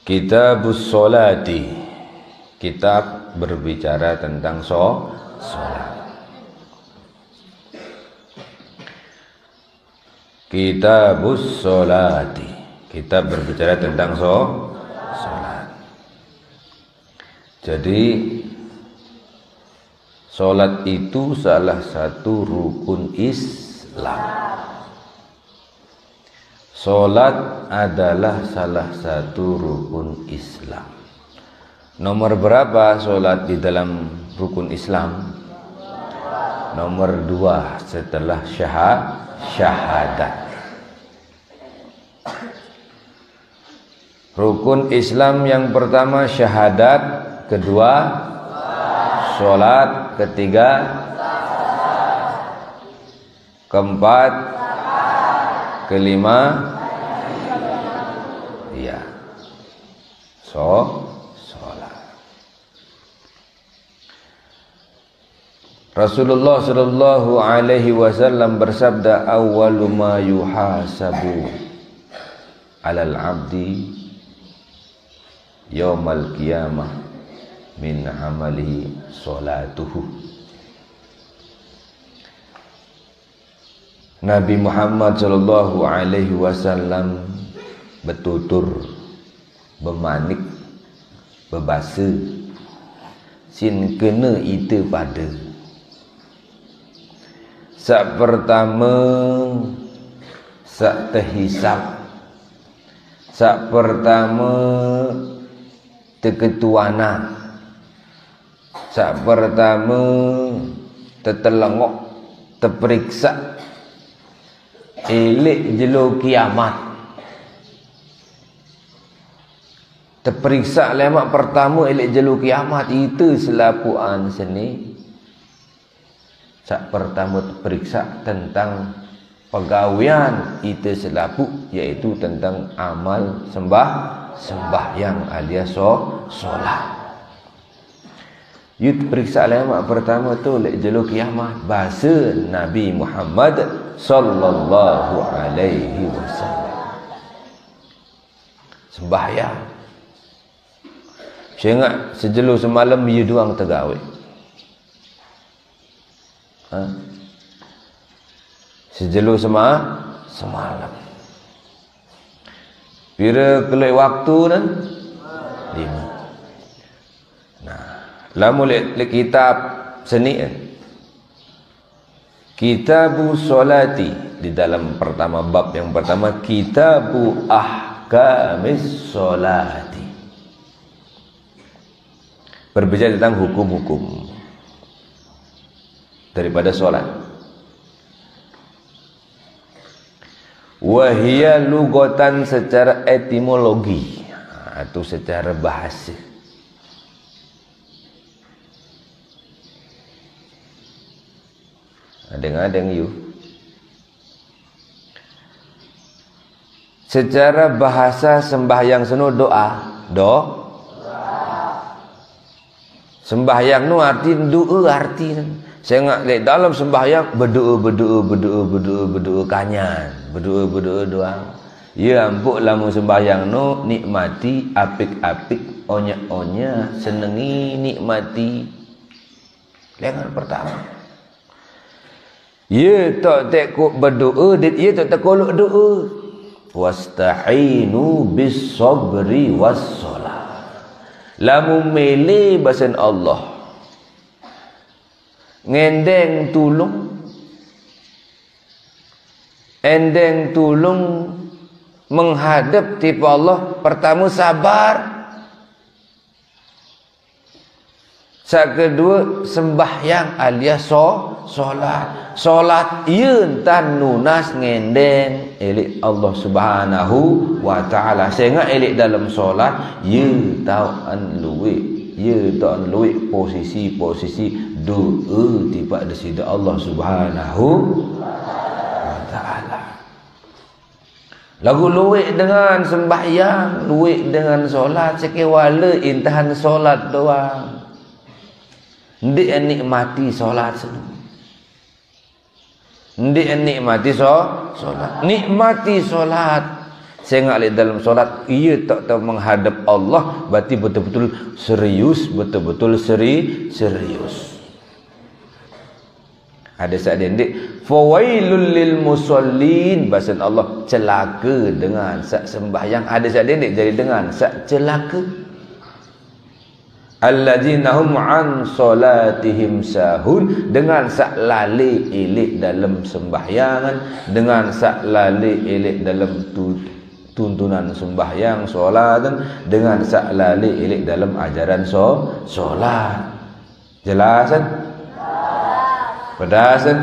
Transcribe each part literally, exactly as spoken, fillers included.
Kitabus Sholati. Kitab berbicara tentang so, sholat. Kitabus Sholati. Kitab berbicara tentang so, sholat. Jadi, sholat itu salah satu rukun Islam. Sholat adalah salah satu rukun Islam. Nomor berapa sholat di dalam rukun Islam? Nomor dua setelah syaha-, syahadat. Rukun Islam yang pertama syahadat, kedua sholat, ketiga, keempat, kelima, iya, so, sholat. Rasulullah sallallahu alaihi wasallam bersabda, "Awwalu ma yuhasabu alal abdi yaumal qiyamah min amalihi sholatuhu." Nabi Muhammad sallallahu alaihi wasallam betutur, bemanik, bebasa, sin kena ita pada. Sak pertama, sak tehisap. Sak pertama, teketuana. Sak pertama, tetelengok, teperiksa. Elek jelo kiamat. Teperiksa lemak pertama elek jelo kiamat, ita selapuan seni. Sak pertama teperiksa tentang pegawean ita selapu, iaitu tentang amal sembah, sembahyang alias so, solat. Yu teperiksa lemak pertama tu lek jelo kiamat, bahasa Nabi Muhammad sallallahu alaihi wasallam. Sembahyang. Sengak sejelo semalam ye duang tegawe. Ha? Sejelo sema-, semalam. Pira kelek waktu nan? Lima. Nah, lamun lek, lek kitab seni kan? Kitabu Sholati, di dalam pertama, bab yang pertama, Kitabu Ahkamis Sholati. Berbicara tentang hukum-hukum daripada sholat. Wahia lugotan secara etimologi, atau secara bahasa. Adeng-adeng yu. Secara bahasa sembahyang seno doa. Do. Sembahyang nu arti doa arti. Sengak lek dalam sembahyang berdoa, berdoa, berdoa, berdoa, berdoa kanyan. Berdoa, berdoa doang. Ya ampuk lamun sembahyang nu nikmati apik-apik, onya-onya, senengi nikmati. Lengan pertama. Ye tok tek kuk berdoa, dit ye tok tekolok doa. Wasta'inu bis sabri was salah. Lamun mele basen Allah. Ngendeng tulung. Endeng tulung menghadap tipe Allah. Pertama sabar. Sak kedua, sembahyang alias so, solat. Solat ieu entan nunas ngendeng elik Allah Subhanahu wa Ta'ala. Sehingga elik dalam solat, ieu tau an luwek. Ieu tau an luwek posisi-posisi doa tiba Desida Allah Subhanahu wa Ta'ala. Lagu luwek dengan sembahyang, luwek dengan solat, sekewala intahan solat doang. Ndik nikmati solat senu. Ndik nikmati so, solat. Nikmati solat. Sengak lek dalam solat, iya tak tak menghadap Allah, berarti betul-betul serius, betul-betul seri, serius. Ada sak dendik, "Fawailul lil musallin," bahasan Allah, "Celaka dengan sak sembahyang." Ada sak dendik, jadi dengan sak celaka. "Alladzina hum an salatihim sahun," dengan sak lali ilik dalam sembahyangan, dengan sak lali ilik dalam tu, tuntunan sembahyang, solat, dengan sak lali ilik dalam ajaran so, solat. Jelas kan? Pedas kan?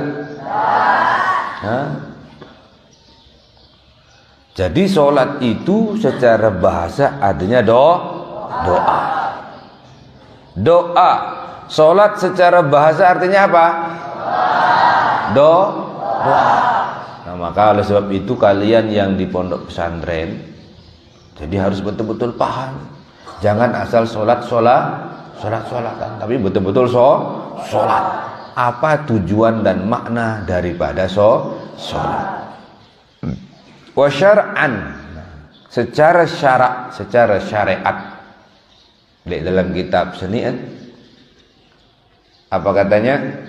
Ha? Jadi solat itu secara bahasa artinya do, doa. Doa. Solat secara bahasa artinya apa? Do, doa. Nah, maka oleh sebab itu kalian yang di pondok pesantren, jadi harus betul-betul paham. Jangan asal solat, solat, solat, solatan, tapi betul-betul so, solat. Apa tujuan dan makna daripada so, solat? Wa syar'an, secara syarak, secara syariat. Di dalam kitab seni, kan? Apa katanya?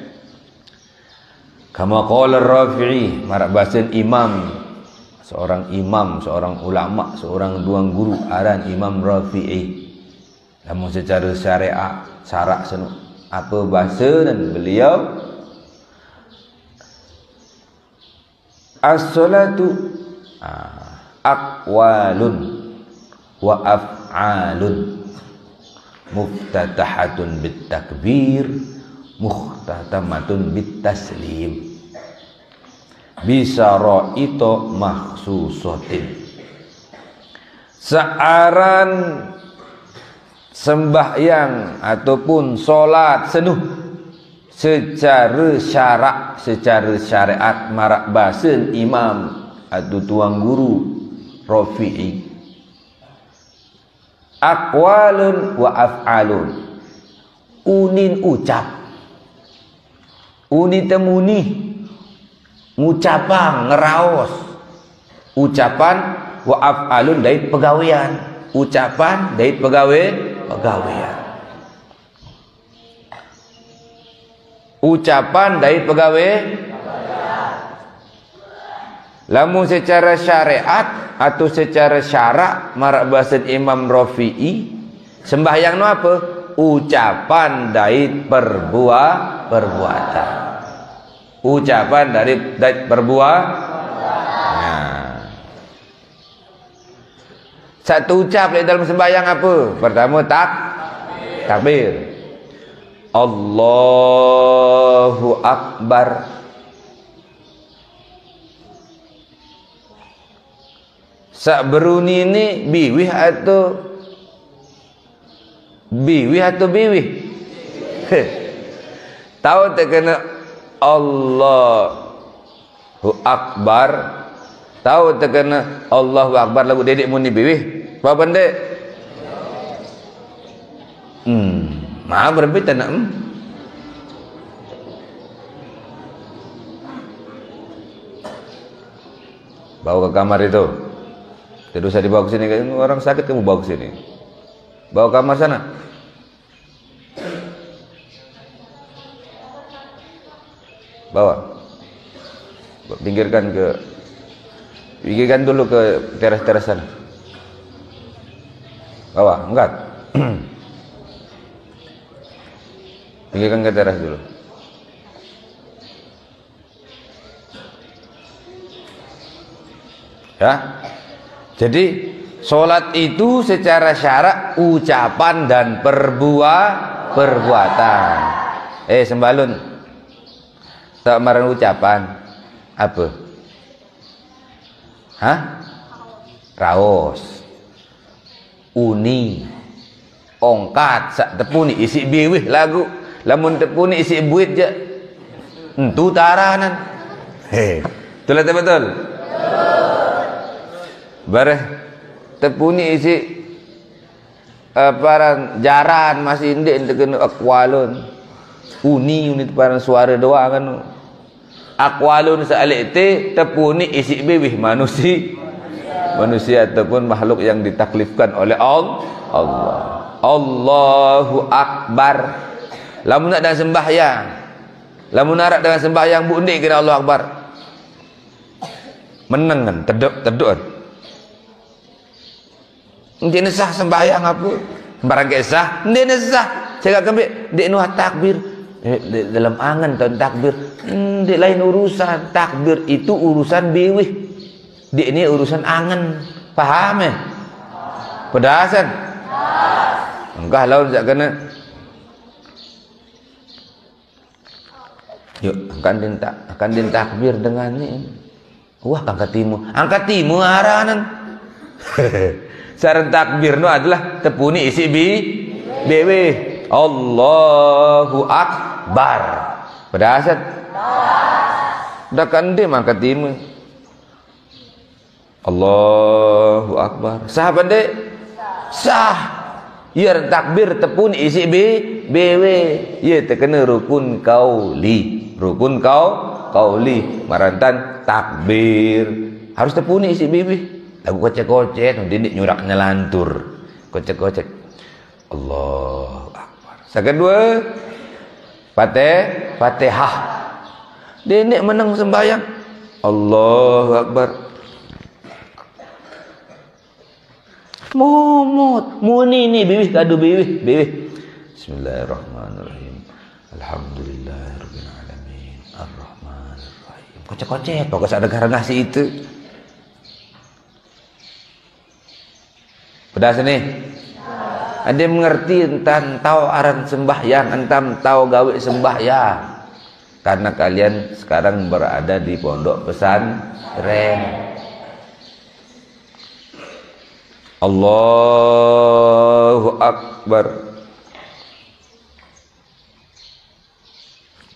Kama qala Rafi'i, marak bahasan imam, seorang imam, seorang ulama, seorang tuan guru, aran Imam Rafi'i. Namun secara syariat, syarak senu, apa bahasa dan beliau, "As-salatu, ah, aqwalun wa af'alun, muftatahatun bit takbir, mukhtatamatun bit taslim, bisaraito makhsusotin." Searan sembahyang ataupun solat senuh secara syarak, secara syariat, marak bahasan imam atau tuan guru Rafi'i. Aqwalun wa af'alun. Unin ucap. Uni temuni. Ngucapan, ngeraos. Ucapan, wa af'alun, dait pegawean. Ucapan dait pegawe, pegawean. Ucapan dait pegawe. Lamun secara syariat atau secara syarak, marak bahasan Imam Rafi'i, sembahyang no apa? Ucapan dait perbua, perbuatan. Ucapan dari, dait perbua. Nah. Satu ucap di dalam sembahyang apa? Pertama, tak, takbir. Allahu Akbar. Sak beruni ni biwih atau, biwih atau biwih? Tahu tak kena Allahu Akbar? Tahu tak kena Allahu Akbar lagu dedek muni biwih? Apa benda? Hmm, ma berembe tak nak, hmm? Bawa ke kamar itu. Tidak usah dibawa ke sini, orang sakit kamu bawa ke sini. Bawa kamar sana. Bawa. Pinggirkan ke, pinggirkan dulu ke teras-teras sana. Bawa, angkat. Pinggirkan ke teras dulu. Ya. Jadi, solat itu secara syarak ucapan dan perbua-, perbuatan. Eh, sembalun. Tak marang ucapan. Apa? Hah? Raos. Uni. Ongkat sak tepuni isik biwih lagu. Lamun tepuni isik buit je. Entu taranan. He. Betul atau betul? Bareh tepuni isik, eh, paran jaran masih indik ente kena akwalun. Uni, uni paran suara doang kan. Akwalun sa'alik te tepuni isik biwih manusi. Manusia ataupun makhluk yang ditaklifkan oleh Al-, Allah. Allahu Akbar. Lamun nak dengan sembahyang, lamun arak dengan sembahyang, bu, ndik kena Allahu Akbar. Meneng kan, teduk, teduk kan. Ndik sah sembahyang apa? Sembarang ke sah, ndik sah. Saya kembali, ndik nuah takbir. Eh, di dalam angen tahun takbir. Ndik lain urusan. Takbir itu urusan biwih. Ndik ini urusan angen. Paham eh? Pedasan. Engkah lawan sak kena. Yuk, angkat din tak, angkat din takbir dengan ni. Wah, angkat timu. Angkat timu aranan. Saran takbir nu adalah tepuni isi bi, bewe. Allahu Akbar. Pedasan. Dah kan dia angkat timu. Allahu Akbar. Sah apa ndik? Sah. Ya, takbir tepuni isi bi, bewe. Ya, terkena rukun kauli. Rukun kau, kauli. Marantan takbir. Harus tepuni isi bibi. Lagu kocek-kocek, ndik nyurak nyelantur. Kocek-kocek. Allahu Akbar. Yang kedua, Fatih, Fatihah. Ndik menang sembahyang. Allahu Akbar. Momot. Muni ni biwih kadu biwih, biwih. Bismillahirrahmanirrahim. Alhamdulillahirabbil alamin. Arrahmanirrahim. Kocek-kocek, pokok sak dengah-dengah si itu. Pedas ni. Ada mengerti entah tahu aran sembahyang, entah tahu gawe sembahyang. Karena kalian sekarang berada di pondok pesantren. Allahu Akbar.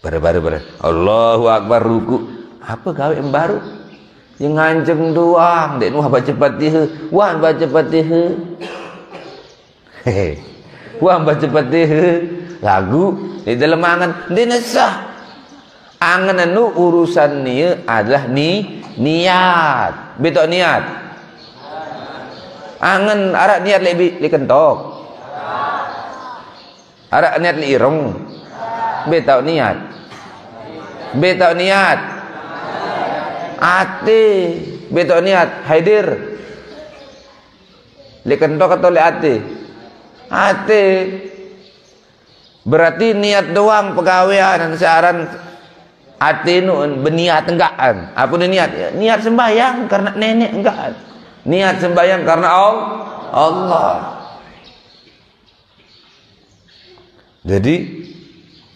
Bare-bare bare. Allahu Akbar ruku. Apa gawe yang baru? Yang nganjeng doang. Dek nuah baca Fatihah. Wah baca Fatihah. Hehe. Wah baca Fatihah. Lagu di dalam angan. Dia nesah. Angan anu urusan nia adalah ni niat. Betok niat. Angan arak niat lebih dikentok. Arak niat li irung. Betok niat. Betok niat. Ati. Betok niat. Haidir. Li kentok atau li ati? Ati. Berarti niat doang pegawean, saran ati nu berniat enggak kan? Apa ni niat? Niat sembahyang karena nenek enggak kan? Niat sembahyang karena Al-, Allah. Jadi,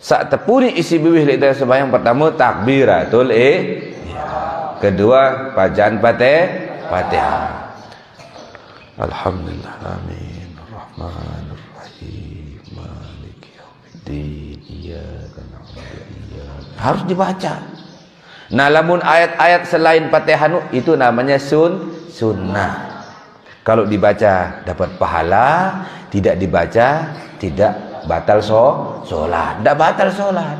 sak tepuni isi biwih lek dalam sembahyang pertama takbiratul eh. Kedua bacaan Fatih-, Fatihah. Alhamdulillah, amin. Rahmanirrahim. Maliki yaumiddin. Iyyaka na'budu wa iyyaka. Harus dibaca. Nah, lamun ayat-ayat selain Fatihah nu, itu namanya sun-, sunnah. Kalau dibaca dapat pahala, tidak dibaca tidak batal so-, sholat. Tidak batal sholat.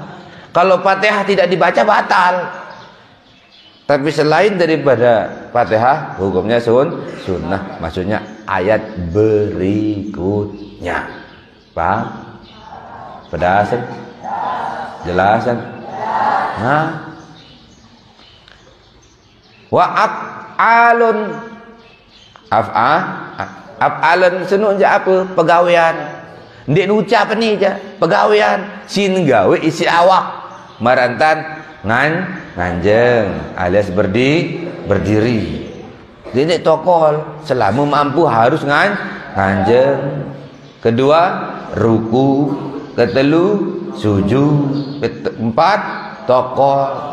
Kalau Fatihah tidak dibaca, batal. Tapi selain daripada Fatihah, hukumnya sun-, sunnah. Maksudnya ayat berikutnya. Paham? Pedasan? Jelasan? Hah? Wa af'alun. Af'a-, af'alun sunu ja apa? Pegawean. Ndik nucap ni ja. Pegawean. Sin gawe isi awak. Marantan ngan-, nganjeng alias berdi-, berdiri. Dia ndik tokol. Selama mampu harus ngan-, nganjeng. Kedua, ruku. Ketelu, sujud. Ket-, empat, tokol.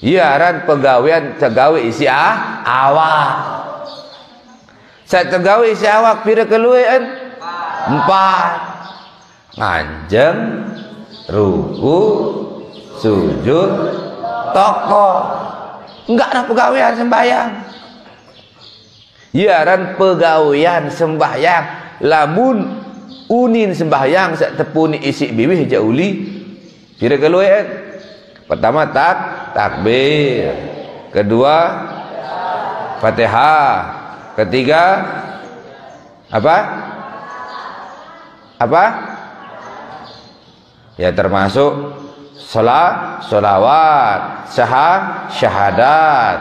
Iya aran pegawean tegawe isi ah, awak. Saya tegawe isi awak pira keluean? Empat. Nganjeng, ruku, sujud, tokol. Enggak ada pegawean sembahyang. Iya aran pegawean sembahyang. Lamun unin sembahyang sak tepuni isik biwih ja uli. Pira keluean? Pertama tak-, takbir. Kedua Fatihah. Ketiga, apa? Apa? Ya, termasuk sholat, sholawat, syaha, syahadat.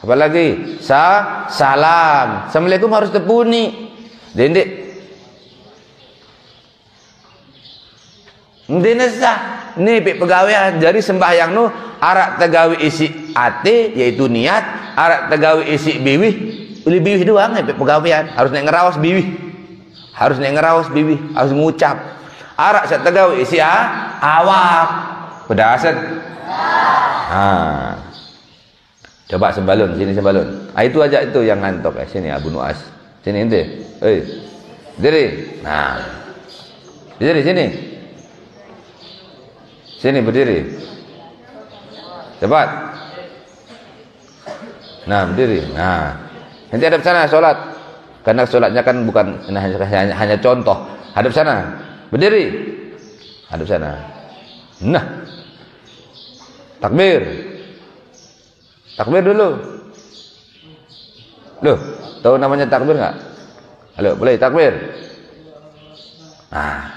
Apalagi? Sa, salam. Assalamualaikum harus tepuni. Dendik. Ndene sah. Ni pik pegawean. Jadi sembahyang nu arak tegawe isi ate, yaitu niat, arak tegawe isi biwih. Uli biwih doang pik pegawean. Harus nek ngeraos biwih. Harus nek ngeraos biwih, harus ngucap. Arak sek tegawe isi a, awak. Pedaset. Ha. Coba sembalun, sini sembalun. Ah, itu aja itu yang ngantuk. Eh, sini Abu Nuas. Sini ente. Hei. Berdiri. Nah. Berdiri sini. Sini berdiri. Cepat. Nah, berdiri. Nah. Nanti hadap sana sholat. Karena sholatnya kan bukan, nah, hanya, hanya, hanya contoh. Hadap sana. Berdiri. Hadap sana. Nah. Takbir. Takbir dulu. Loh, tahu namanya takbir nggak? Halo, boleh takbir? Nah,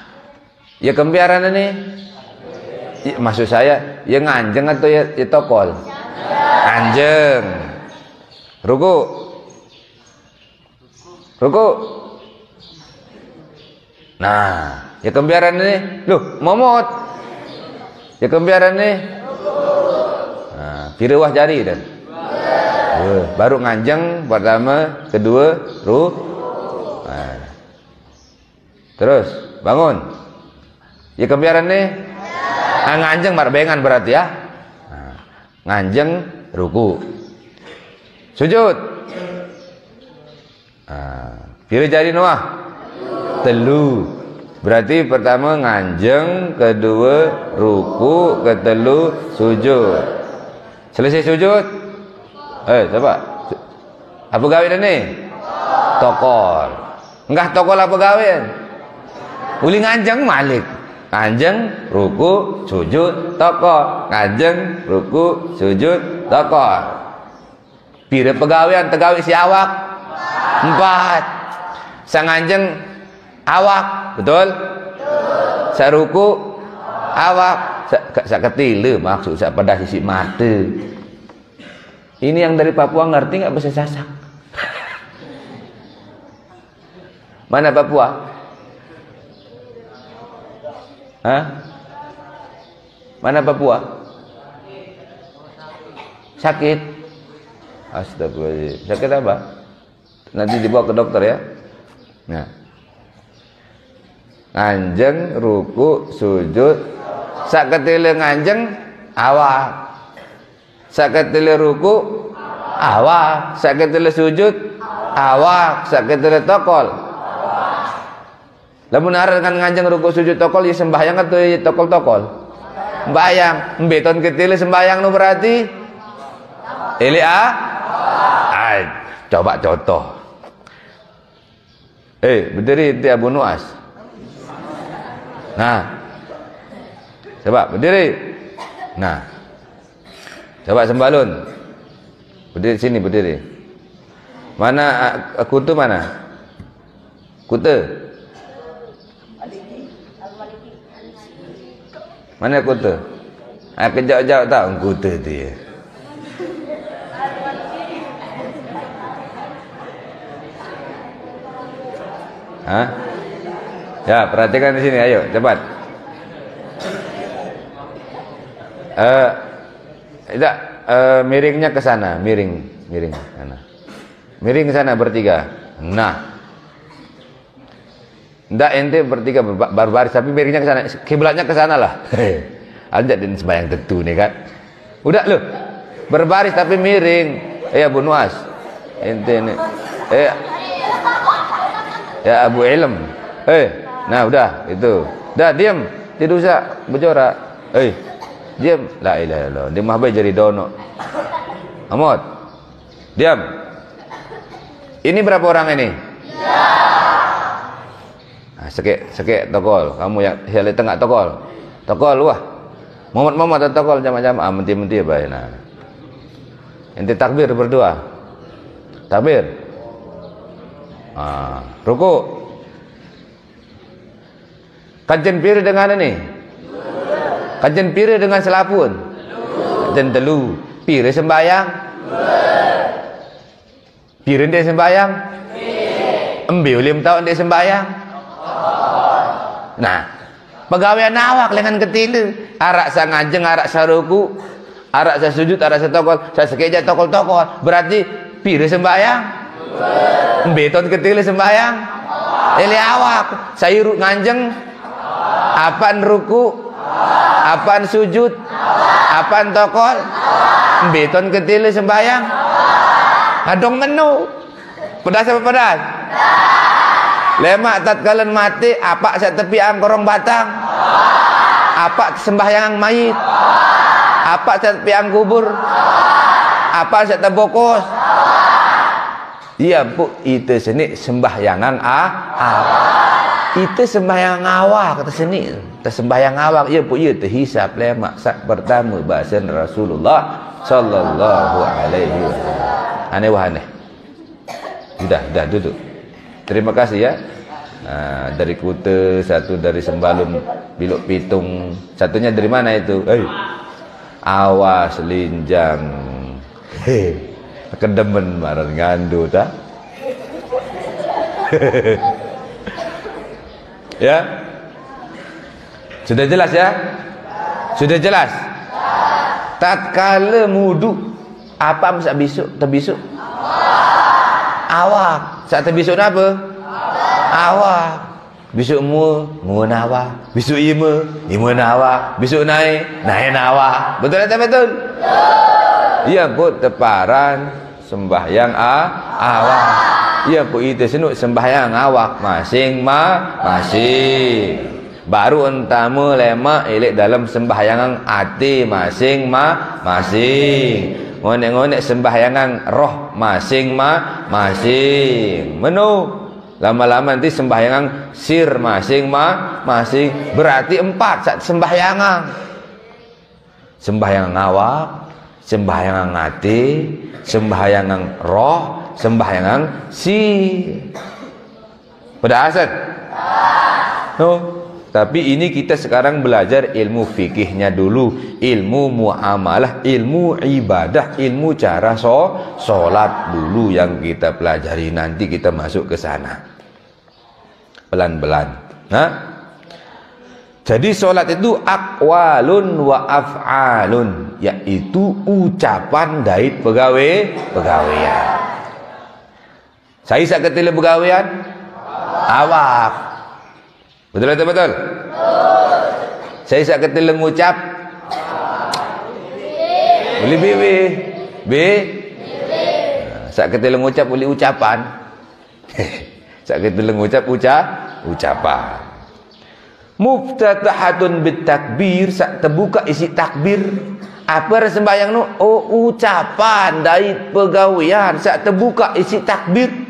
ya kembiaran ini. Ya, maksud saya, ya nganjeng atau ya, ya tokol? Nganjeng. Ruku. Ruku. Nah, ya kembiaran ini. Loh, momot. Ya kembiaran ini. Nah, pire wah jari dan. Eh, baru nganjeng pertama, kedua, ru. Nah. Terus, bangun. Ya kembiaran nih. Ah, nganjeng marbengan berarti ya. Nah, nganjeng ruku. Sujud. Nah, pire jari Noah? Telu. Berarti pertama nganjeng, kedua ruku, ketelu sujud. Selesai sujud? Eh, coba. Apa gawe nih? Tokol. Enggak tokol apa gawe? Uli nganjeng malik. Nganjeng, ruku, sujud, tokol. Nganjeng, ruku, sujud, tokol. Pire pegawean tegawe si awak? Empat. Sanganjeng awak, betul? Saruku awak, sa, sa ketile maksud sa pedas isi mata. Ini yang dari Papua ngerti nggak bahasa Sasak? Mana Papua? Hah? Mana Papua? Sakit? Astagfirullahaladzim. Sakit apa? Nanti dibawa ke dokter ya. Nah. Nganjeng, ruku, sujud. Sak ketile nganjeng, awak. Sak ketile ruku, awak. Sak ketile sujud, awak. Sak ketile tokol. Lamun arep kan nganjeng ruku sujud tokol, ya sembahyang atau ya tokol-tokol? Sembahyang. Mbeton ketile sembahyang nu berarti? Ele ah? Ay, coba contoh. Eh, berdiri ente Abu Nuas. Nah. Coba berdiri. Nah. Coba sembalun. Berdiri sini, berdiri. Mana, ah, Kutu mana? Kutu. Mana Kutu? Ah, kejap-kejap tak Kutu tu ya. Hah? Ya, perhatikan di sini, ayo, cepat. Eh, tidak, eh, miringnya ke sana, miring, miring sana. Miring ke sana bertiga. Nah. Ndak ente bertiga berba-, berbaris, tapi miringnya ke sana. Kiblatnya ke sana lah. Anjak din sembahyang tentu nih kan. Udah lu. Berbaris tapi miring. Eh, Abu Nuas. Ente nih. Eh. Ya, Abu Ilm. Eh, nah udah itu. Dah diam. Tidak usah berjorak. Eh. Diam. La ilaha illallah. Dia mah bae jadi dono. Amot. Diam. Ini berapa orang ini? Nah, sekek, sekek tokol. Kamu yang, yang di tengah tokol. Tokol, wah. Momot-momot tokol, jama-jama. Ah, menti-menti bae, nah. Ente takbir berdua. Takbir. Ah, ruku. Kancen pire dengan ini? Kancen pire dengan selapun? Kancen telu. Pire sembahyang? Pire ndeq sembahyang? Embe ulim tau ndeq sembahyang? Nah, pegawean awak lengan ketile. Araq saq nganjeng, araq saq ruku, araq saq sujud, araq saq tokol, saq sekeq jaq tokol-tokol. Berarti pire sembahyang? Embe ton ketile sembahyang? Ele awak. Sairuq nganjeng, apaan ruku, apaan sujud, apaan tokol, embe ton ketile sembahyang? Adong meno. Pedas apa pedas? Lemaq tatkalen mate, apaq saq tepiaqang korong batang? Apaq sembahyangang mayit? Apaq saq tepiaqang kubur? Apaq saq tebokos? Iya, Mpuk, ite seniq sembahyangang a-, awak. Ite sembahyangang awak, ite seniq. Te sembahyang awak, iya, Mpuk, iya, tehisap lemaq saq pertame basen Rasulullah sallallahu alaihi wasallam. Aneh wah aneh. Udah, udah, duduk. Terima kasih ya. Nah, dari Kute, satu dari Sembalun, Biluk Pitung. Satunya dari mana itu? Hei. Awas linjang. He, kedemen marang ngandut, ah. Ya? Sudah jelas ya? Sudah jelas? Tatkala wudu, apa saq bisuk, tebisuk? Awak. Saq tebisuk napa? Awak. Bisuk mua, mua nawa. Bisuk ime, ime nawa. Bisuk nae, nae nawa. Betul atau betul? Iya, Mpuk, teparan sembahyang a-, awak. Iya, Mpuk, ite senuq sembahyang awak masing-ma-, masing. Baruq entame lemaq ileq dalem sembahyangang ate masing-ma-, masing. Ngoneq-ngoneq sembahyangang roh masing-ma-, masing. Meno. Lama-lama nanti sembahyangang sir masing-ma-, masing. Berarti empat saq sembahyangang. Sembahyangang awak, sembahyangang ate, sembahyangang roh, sembahyangang sir. Pedas? No. Tapi ini kita sekarang belajar ilmu fikihnya dulu, ilmu muamalah, ilmu ibadah, ilmu cara so-, sholat dulu yang kita pelajari. Nanti kita masuk ke sana. Pelan-pelan. Nah, jadi sholat itu aqwalun wa af'alun, yaitu ucapan dait pegawe-, pegawean. Sai saq ketile begawean? Awak. Betul atau betul? Sai saq ketile ngucap? Uli biwih. Bi? Saq ketile ngucap uli ucapan. Saq ketile ngucap uca-, ucapan. Muftatahatun bit takbir, saq tebukaq isiq takbir. Ape aran sembahyang no? Oh, ucapan dait pegawean saq tebukaq isiq takbir.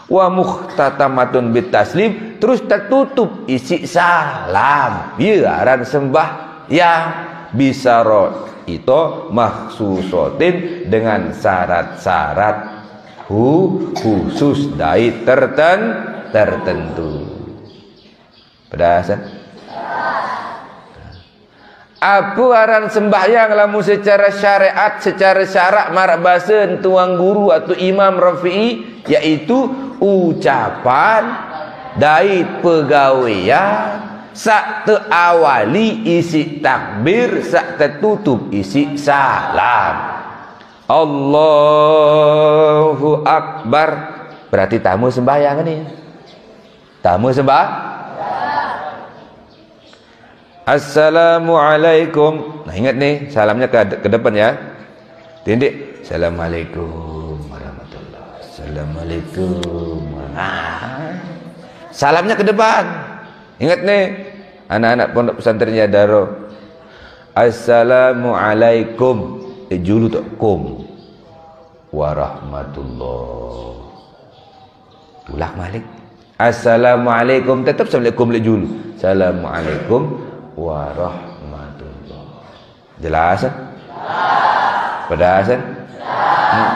Wa mukhtatamatun bit taslim, terus tetutup isiq salam. Ye aran sembahyang. Bisaro ito makhsusotin, dengan syarat-syarat hu-, khusus dait terten-, tertentu. Pedas, eh? Ape aran sembahyang lamun secara syariat, secara syarak maraq basen tuan guru atau Imam Rafi'i, yaitu ucapan dait pegawean saq teawali isiq takbir, saq tetutup isiq salam. Allahu Akbar. Berarti tame sembahyang ni. Tame sembah-, Assalamualaikum. Nah, ingat nih, salamnya ke, ke depan ya. Tindik. Assalamualaikum warahmatullahi. Assalamualaikum. Nah, salamnya ke depan. Ingat nih, anak-anak pondok pesantren Yadaro. Assalamualaikum. Eh, julu tok kum. Warahmatullah. Tulak malik. Assalamualaikum. Tetep assalamualaikum julu. Assalamualaikum warahmatullah. Jelas, eh? Pedas, eh? Hmm.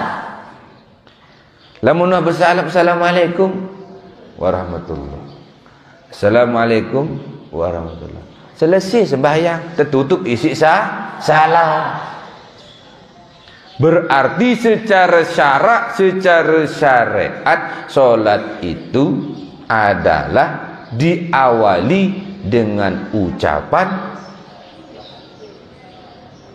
Lamun wah besalam, "Assalamualaikum warahmatullah." "Assalamualaikum warahmatullah." Selesai sembahyang, tertutup isi sa salam. Berarti secara syarak, secara syariat, sholat itu adalah diawali dengan ucapan,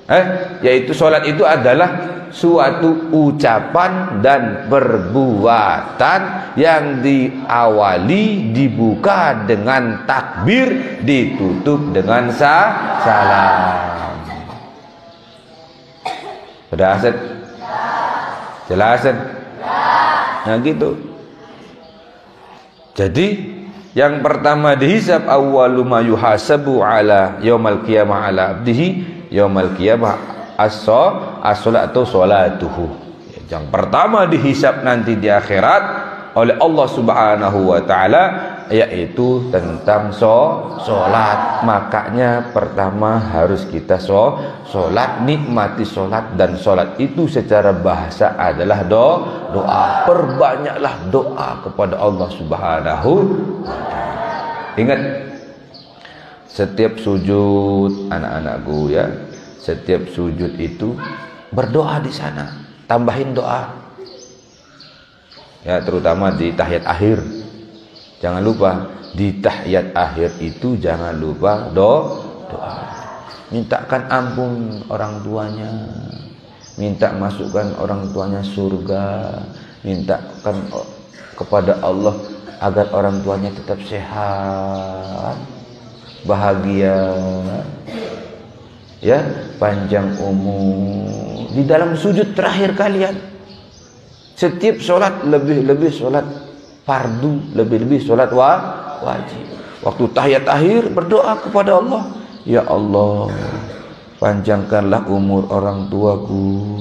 eh, yaitu sholat itu adalah suatu ucapan dan perbuatan yang diawali, dibuka dengan takbir, ditutup dengan sa salam. Sudah aset? Jelasin. Nah, gitu. Jadi, yang pertama dihisab, awwalu ma yuhasabu ala yaumal qiyamah ala abdihi yaumal qiyamah as-sho-, as-sholatu sholatuhu. Yang pertama dihisab nanti di akhirat oleh Allah Subhanahu wa taala, yaitu tentang so sholat. Makanya pertama harus kita so sholat, nikmati sholat. Dan sholat itu secara bahasa adalah do doa. Perbanyaklah doa kepada Allah Subhanahu wa taala. Ingat, setiap sujud, anak-anakku, ya, setiap sujud itu berdoa di sana. Tambahin doa. Ya, terutama di tahiyat akhir. Jangan lupa, di tahiyat akhir itu jangan lupa do doa. Mintakan ampun orang tuanya. Minta masukkan orang tuanya surga. Mintakan o-, kepada Allah agar orang tuanya tetap sehat, bahagia, ya, panjang umur. Di dalam sujud terakhir kalian, setiap sholat, lebih-lebih sholat fardu, lebih-lebih sholat wa-, wajib. Waktu tahiyat akhir, berdoa kepada Allah, "Ya Allah, panjangkanlah umur orang tuaku,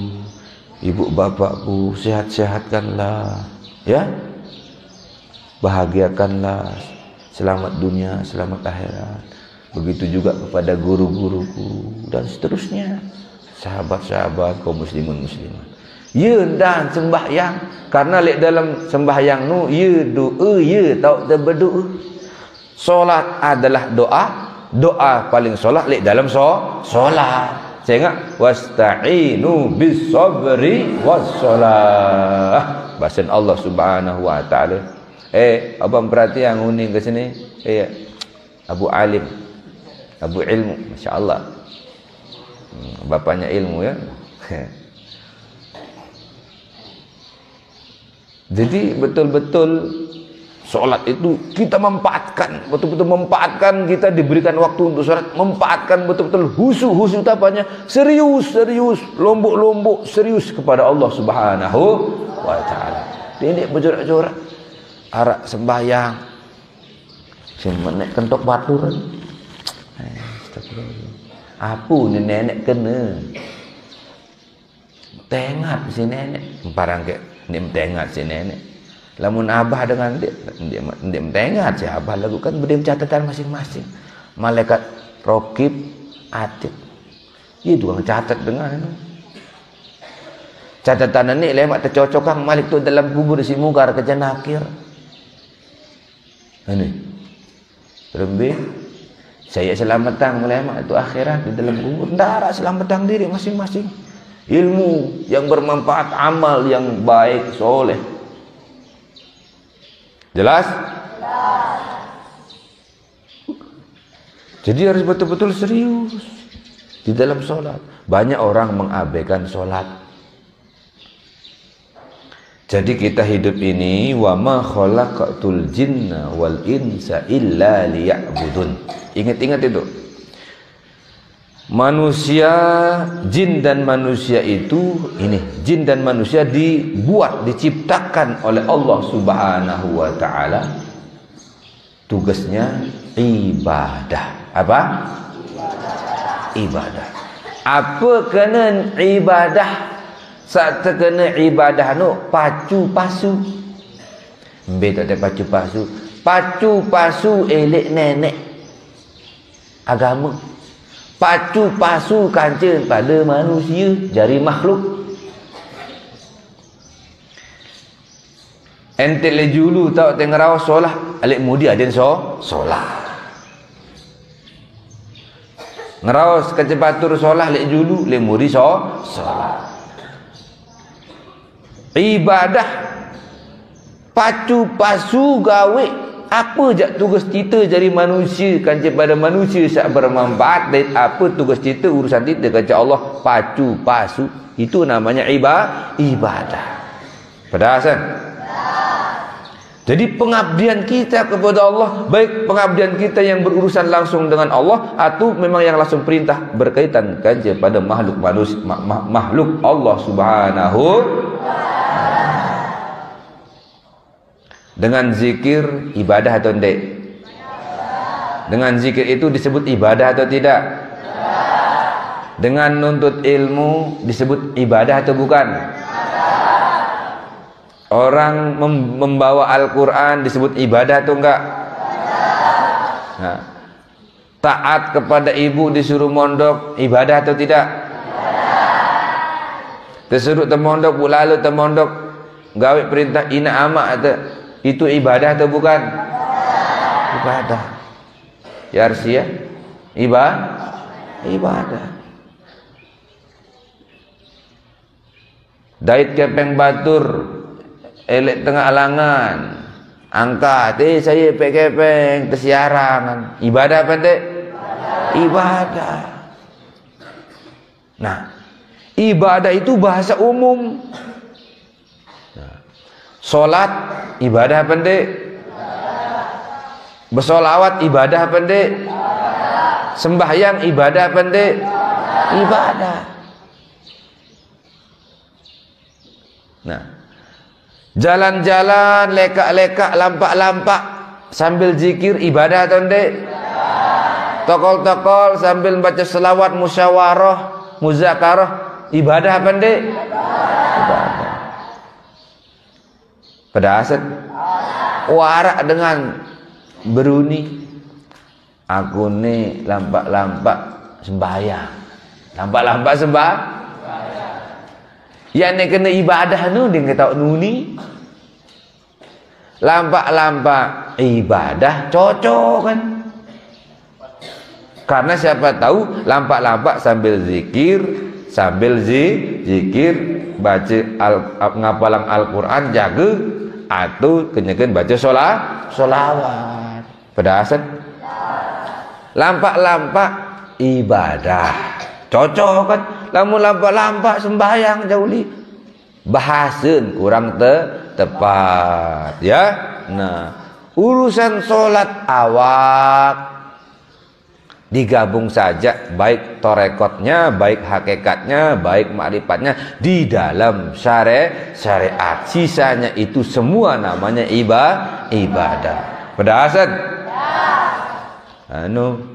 ibu bapakku, sehat-sehatkanlah, ya, bahagiakanlah, selamat dunia, selamat akhirat." Begitu juga kepada guru-guruku, dan seterusnya. Sahabat-sahabat, kaum muslimin muslimat. Ya, dan sembahyang. Karena lek dalam sembahyang nu, ya doa, ya tau berdoa. Solat adalah doa, doa paling solat lek dalam so, solat. Saya ingat, "Wasta'inu bis sabri was salah." Bahasa Allah Subhanahu wa taala. Eh, abang perhatian uning ke sini. Eh, Abu Alim, Abu Ilmu, masya Allah. Hmm, bapaknya ilmu, ya. Jadi betul-betul sholat itu kita manfaatkan, betul-betul manfaatkan, kita diberikan waktu untuk sholat, manfaatkan betul-betul khusyuk, khusyuk itu apanya? Serius, serius, lombok-lombok, serius kepada Allah Subhanahu wa taala. Dia tidak berjorak-jorak. Arak sembahyang, sing menek kentok batur. Eh, astagfirullah. Apa ni nenek kena? Tengat si nenek. Parang ke, ni tengat si nenek. Lamun abah dengan dia, dia, dia tengat si abah lagu kan beri catatan masing-masing. Malaikat Rokib, Atid. Iya tukang catat dengan itu. Catatan ini lemak tercocokkan malik tu dalam kubur si Mungkar ke Nakir. Ini. Lebih saya selamatkan lemak itu akhirat di dalam kubur. Ndak ada, selamatkan diri masing-masing. Ilmu yang bermanfaat, amal yang baik, soleh. Jelas? Jadi harus betul-betul serius di dalam sholat. Banyak orang mengabaikan sholat. Jadi kita hidup ini, "Wa ma khalaqtul jinna wal insa illa liya'budun." Ingat-ingat itu. Manusia, jin dan manusia itu, ini, jin dan manusia dibuat, diciptakan oleh Allah Subhanahu wa taala. Tugasnya ibadah. Apa? Ibadah. Apa kena ibadah? Sak terkena ibadah nu pacu pasu. Mbe tak ada pacu pasu? Pacu pasu elek nenek agama. Pacu pasu kancil pada manusia, jari makhluk. Ente lek julu tau te ngeraos solah, lek mudi aden so, solah. Ngeraos kance batur solah lek julu, lek mudi so, solah. Ibadah pacu-pasu gawe ape jak tugas kite jari manusie kance pade manusie sak bermanfaat, dait ape tugas kite urusan kite kance Allah pacu-pasu. Itu namanya iba-, ibadah. Pedasan. Jadi pengabdian kita kepada Allah, baik pengabdian kita yang berurusan langsung dengan Allah atau memang yang langsung perintah berkaitan kance pade makhluk manusia, ma-, ma-, makhluk Allah Subhanahu. Dengan zikir ibadah atau ndak? Dengan zikir itu disebut ibadah atau tidak? Dengan nuntut ilmu disebut ibadah atau bukan? Orang mem-, membawa Al-Quran disebut ibadah atau enggak? Nah, taat kepada ibu disuruh mondok, ibadah atau tidak? Disuruh temondok, bu lalu temondok, gawe perintah ina amak atau itu ibadah atau bukan? Ibadah. Ya Arsi ya? Iba-, ibadah. Dait kepeng batur, elek tengah alangan, angkat, eh, saya pek kepeng, tesiarangan. Ibadah pendek? Ibadah. Nah, ibadah itu bahasa umum. Nah, solat ibadah pendek? Besolawat ibadah pendek? Sembahyang ibadah pendek? Ibadah. Nah, jalan-jalan, lekak-lekak, lampak-lampak sambil zikir ibadah atau ndak? Tokol-tokol sambil baca selawat, musyawarah, muzakarah ibadah apa ndak? Ibadah. Pedasan. Warak dengan beruni. Aku ni lampak-lampak sembahyang. Lampak-lampak sembah-, ya nek kena ibadah nu dia kata nuni. Lampak-lampak ibadah cocok kan? Karena siapa tahu lampak-lampak sambil zikir, sambil zi-, zikir, baca al, ngapalang Al-Quran, jaga, atau kenyeken baca sola-, solawat. Pedasan. Lampak-lampak ibadah. Cocok kan? Lamun lampak-lampak sembahyang jauh li. Bahasen kurang te-, tepat ya. Nah, urusan solat awak digabung saja, baik torekotnya, baik hakikatnya, baik makrifatnya di dalam syare-, syariat. Sisanya itu semua namanya iba-, ibadah. Pedasan. Anu.